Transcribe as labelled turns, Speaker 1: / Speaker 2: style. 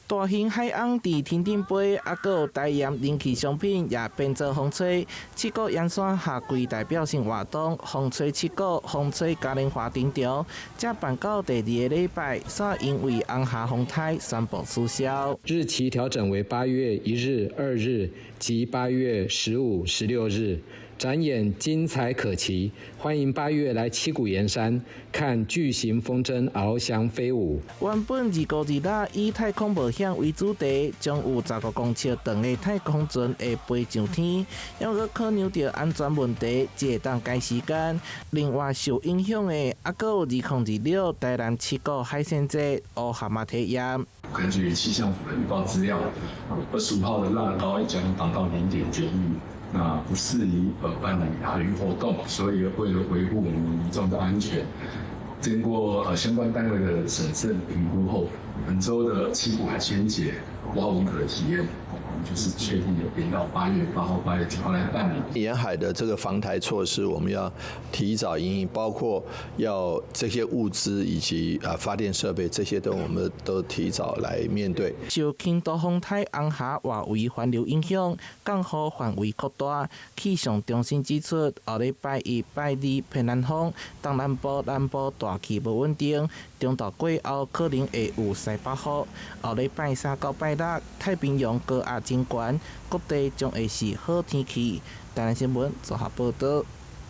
Speaker 1: 大型海鰪佇天頂飛，猶閣有大鹽人氣商品也變做風吹。七股鹽山夏季代表性活動，風吹七股風吹嘉年華登場，才辦到第二个禮拜，煞因為紅霞風颱宣布取消。
Speaker 2: 日期調整為8月1日、2日及8月15、16日。展演精彩可期，歡迎8月來七股鹽山看巨型風箏翱翔飛舞。
Speaker 1: 原本2526以太空冒險為主題，將有15公尺長的太空船會飛上天，猶閣考量著安全問題，才會當改時間。另外受影響的，猶閣有2026台南七股海鮮節烏蛤仔體驗。
Speaker 3: 根據氣象府的預報資料，25號的浪高將達到0.9米。那不適宜辦理海域活動，所以為了維護我們民眾的安全，經過相關單位的審慎評估後，本週的七股海鮮節挖文蛤的體驗，我們就是確定有變到8月8號、8月9號來辦理。
Speaker 4: 沿海的這個防台措施，我們要提早因應，包括要這些物資以及發電設備，這些都我們都提早來面對。
Speaker 1: 受輕度風颱紅霞外圍環流影響，降雨範圍擴大。氣象中心指出，後禮拜一、拜二偏南風，東南部、南部大氣無穩定，中晝過後可能會有西北雨。後禮拜三到拜六，太平洋高壓真懸，各地將會是好天氣。台南新聞綜合報導。